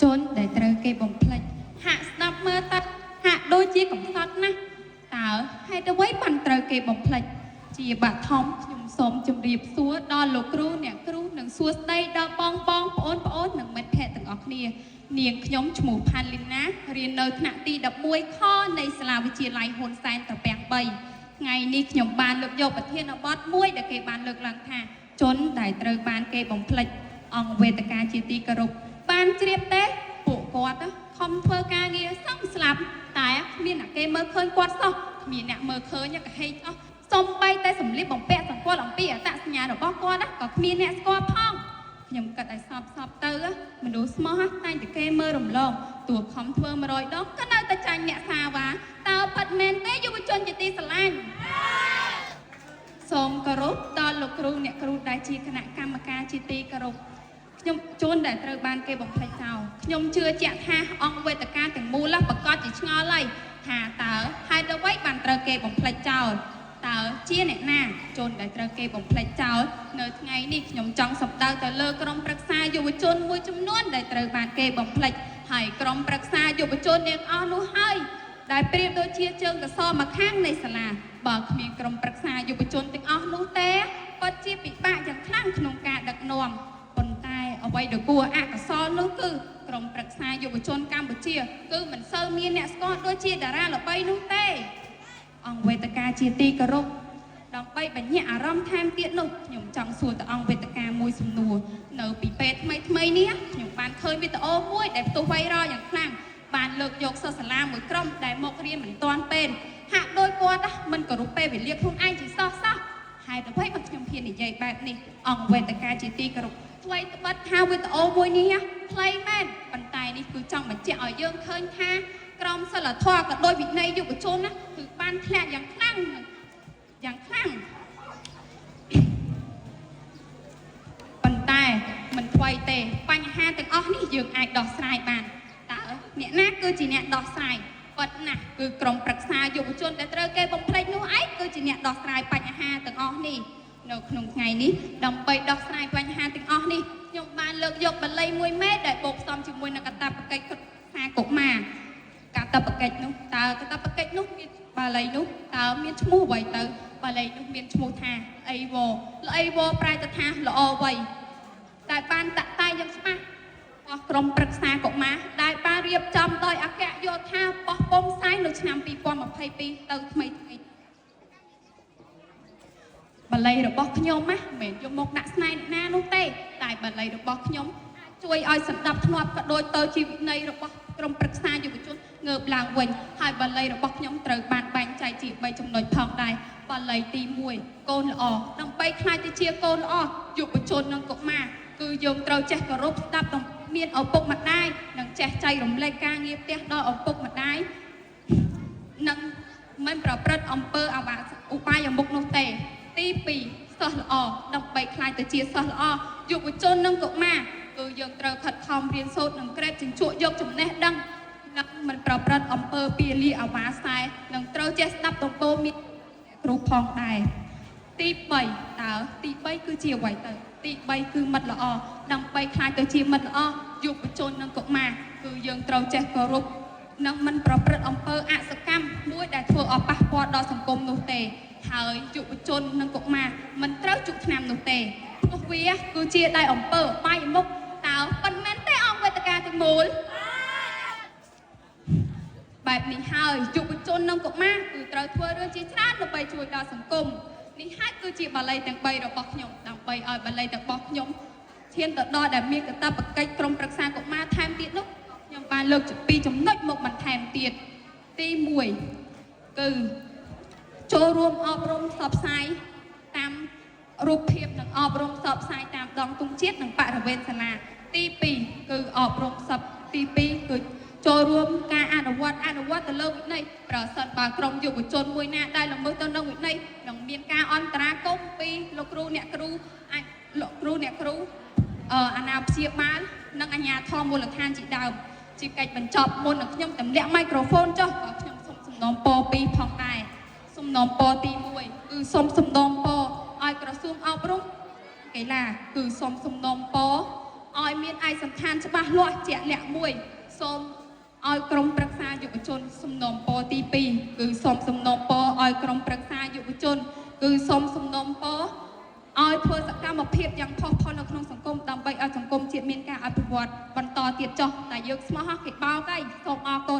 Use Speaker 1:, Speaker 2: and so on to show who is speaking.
Speaker 1: ជនដែលត្រូវគេបំភ្លេចហាក់ស្ដាប់មើលទៅហាក់ដូចជាកំសត់ណាស់តើហេតុអ្វីបានត្រូវគេបំភ្លេចជាបឋមខ្ញុំសូមជម្រាបសួរដល់លោកគ្រូអ្នកគ្រូនិងសួស្តីដល់បងបងប្អូនប្អូននិងមិត្តភ័ក្តិទាំងអស់គ្នានាងខ្ញុំឈ្មោះផាន់លីណារៀននៅថ្នាក់ទី11ខនៃសាលាវិទ្យាល័យហ៊ុនសែនត្រពាំង3ថ្ងៃនេះខ្ញុំបានលើកយកប្រធានបទមួយដែលគេបានលើកឡើងថាជនដែលត្រូវបានគេបំភ្លេចអង្គវេទិកាជាទីគោរព បានជ្រាបទេពួកគាត់ណាខំធ្វើការងារសឹងស្លាប់តែគ្មានអ្នកគេមើលឃើញគាត់សោះគ្មានអ្នកមើលឃើញក៏ហេកអស់សំបីតែសម្លៀកបំពាក់សម្គាល់អំពីអត្តសញ្ញាណរបស់គាត់ណាក៏គ្មានអ្នកស្គាល់ផងខ្ញុំគិតឲ្យសពសពទៅណាមនុស្សស្មោះណាតែងតែគេមើលរំលងតួខំធ្វើ100ដងក៏នៅតែចាញ់អ្នកសាវ៉ាតើពិតមែនទេយុវជនជាទីស្រឡាញ់ សូមគោរពដល់លោកគ្រូអ្នកគ្រូដែលជាគណៈកម្មការជាទីគោរពខ្ញុំជនដែលត្រូវបានគេបំភ្លេចចោលខ្ញុំជឿជាក់ថាអង្គវេទិកាទាំងមូលប្រកាសជាឆ្ងល់ហើយថាតើហេតុអ្វីបានត្រូវគេបំភ្លេចចោលតើជាអ្នកណាជនដែលត្រូវគេបំភ្លេចចោលនៅថ្ងៃនេះខ្ញុំចង់សម្ដៅទៅលើក្រុមប្រឹក្សាយុវជនមួយចំនួនដែលត្រូវបានគេបំភ្លេចហើយក្រុមប្រឹក្សាយុវជនទាំងអស់នោះហើយ ដែលប្រៀបដូចជាជើងកសរម្ខាងនៃសាលាបើគ្មានក្រុមប្រឹក្សាយុវជនទាំងអស់នោះទេពិតជាពិបាកយ៉ាងខ្លាំងក្នុងការដឹកនាំប៉ុន្តែអ្វីដែលគួរអកុសលនោះគឺក្រុមប្រឹក្សាយុវជនកម្ពុជាគឺមិនសូវមានអ្នកស្គាល់ដូចជាតារាល្បីនោះទេអង្គវេទិកាជាទីគោរពដើម្បីបញ្ញត្តិអារម្មណ៍ថែមទៀតនោះខ្ញុំចង់សួរទៅអង្គវេទិកាមួយសំណួរនៅពីពេលថ្មីថ្មីនេះខ្ញុំបានឃើញវីដេអូមួយដែលផ្ទុះវ៉ៃរ៉លយ៉ាងខ្លាំង បានលើកយកសិស្សសាលាមួយក្រុមដែលមករៀនមិនទាន់ពេលហាក់ដូចគាត់ណាមិនគោរពពេលវេលាខ្លួនឯងជាសោះសោះហេតុអ្វីបើខ្ញុំហ៊ាននិយាយបែបនេះអង្គវេទិកាជាទីគោរពថ្មីត្បិតថាវីដេអូមួយនេះណាខ្លីមែនប៉ុន្តែនេះគឺចង់បញ្ជាក់ឲ្យយើងឃើញថាក្រមសីលធម៌ក៏ដោយវិន័យយុវជនណាគឺបានធ្លាក់យ៉ាងខ្លាំងយ៉ាងខ្លាំង ប៉ុន្តែមិនថ្មីទេបញ្ហាទាំងអស់នេះយើងអាចដោះស្រាយបានតើអ្នកណាគឺជាអ្នកដោះស្រាយពិតណាស់គឺក្រុមប្រឹក្សាយុវជនដែលត្រូវគេបំភ្លេចនោះឯងគឺជាអ្នកដោះស្រាយបញ្ហាទាំងអស់នេះនៅក្នុងថ្ងៃនេះដើម្បីដោះស្រាយបញ្ហាទាំងអស់នេះខ្ញុំបានលើកយកបាលីមួយមេដែលបូកផ្សំជាមួយនឹងកតាបកិច្ចសាកុមារកតបកិច្ចនោះតើកតបកិច្ចនោះមានបាលីនោះតើមានឈ្មោះអ្វីទៅបាលីនោះមានឈ្មោះថាល្អីវល្អីវប្រែទៅថាល្អអ្វី ដែលបានតាក់តែងយ៉ាងច្បាស់របស់ក្រុមប្រឹក្សាកុមារដែលបានរៀបចំដោយអគ្គយោធាបោះពុំផ្សាយនៅឆ្នាំ2022ទៅថ្មីថ្មីបាលីរបស់ខ្ញុំណាមិនមែនយកមកដាក់ស្នេហ៍អ្នកណានោះទេតែបាលីរបស់ខ្ញុំអាចជួយឲ្យសន្តាប់ធ្នាប់ក៏ដូចទៅជាវិន័យរបស់ក្រុមប្រឹក្សាយុវជនងើបឡើងវិញហើយបាលីរបស់ខ្ញុំត្រូវបានបែងចែកជា3ចំណុចផងដែរបាលីទី1កូនល្អដើម្បីក្លាយទៅជាកូនល្អយុវជននិងកុមារគឺយើងត្រូវចេះគោរពស្ដាប់ដំមានឪពុកម្ដាយនិងចេះចែករំលែកការងារផ្ទះដល់ឪពុកម្ដាយ និងមិនប្រព្រឹត្តអំពើអបាឧបាយមុខនោះទេ ទី2សិស្សល្អដើម្បីក្លាយទៅជាសិស្សល្អយុវជននិងកុមារគឺយើងត្រូវខិតខំរៀនសូត្រនិងក្រេបជញ្ជក់យកចំណេះដឹងនិងមិនប្រព្រឹត្តអំពើពាលាអវាសែនិងត្រូវចេះស្ដាប់ដំបូន្មានគ្រូផងដែរទី3តើទី3គឺជាអ្វីទៅទី3គឺមិត្តល្អដើម្បីក្លាយទៅជាមិត្តល្អយុវជននិងកុមារគឺយើងត្រូវចេះគោរព និងមិនប្រព្រឹត្តអំពើអសកម្មមួយដែលធ្វើឲ្យប៉ះពាល់ដល់សង្គមនោះទេហើយយុវជននិងកុមារមិនត្រូវជក់ថ្នាំនោះទេព្រោះវាគឺជាដៃអំពើបាយមុខតើប៉ុន្មានទេអង្គវេទិកាទាំងមូលបែបនេះហើយយុវជននិងកុមារគឺត្រូវធ្វើរឿងជាច្រើនដើម្បីជួយដល់សង្គមនេះហើយគឺជាបាលីទាំង3របស់ខ្ញុំដើម្បីឲ្យបាលីទាំងរបស់ខ្ញុំឈានទៅដល់ដែលមានកាតព្វកិច្ចក្រុមប្រឹក្សាកុមារថែមទៀតនោះខ្ញុំបានលើកពីចំណុចមកបន្ថែមទៀតទី1គឺចូលរួមអប់រំផ្សព្វផ្សាយតាមរូបភាពនិងអប់រំផ្សព្វផ្សាយតាមដងទង់ជាតិនិងបរិវេណសាលាទី2គឺអប់រំផ្សព្វទី2គឺចូលរួមការអនុវត្តអនុវត្តទៅលើវិន័យប្រសិនបើក្រុមយុវជនមួយណាដែលល្មើសទៅនឹងវិន័យនឹងមានការអន្តរាគមន៍ពីលោកគ្រូអ្នកគ្រូអាចលោកគ្រូអ្នកគ្រូអាណាព្យាបាលនិងអាជ្ញាធរមូលដ្ឋានជាដើមជាកិច្ចបញ្ចប់មុននឹងខ្ញុំទម្លាក់មីក្រូហ្វូនចុះក៏ខ្ញុំសូមសំណូមពរពីរផងដែរសំណូមពរទី1គឺសូមសំណូមពរឲ្យក្រសួងអប់រំកីឡាគឺសូមសំណូមពរ ឲ្យមានឯកសណ្ឋានច្បាស់លាស់ជាក់លាក់មួយសូមឲ្យក្រុមប្រឹក្សាយុវជនសំណូមពរទី2គឺសូមសំណូមពរឲ្យក្រុមប្រឹក្សាយុវជន គឺសូមសំណូមពរឲ្យធ្វើសកម្មភាពយ៉ាងផុសផុលនៅក្នុងសង្គមដើម្បីឲ្យសង្គមជាតិមានការអភិវឌ្ឍបន្តទៀតចុះតែយើងស្មោះហោះគេបោកហើយសូមអរគុណ។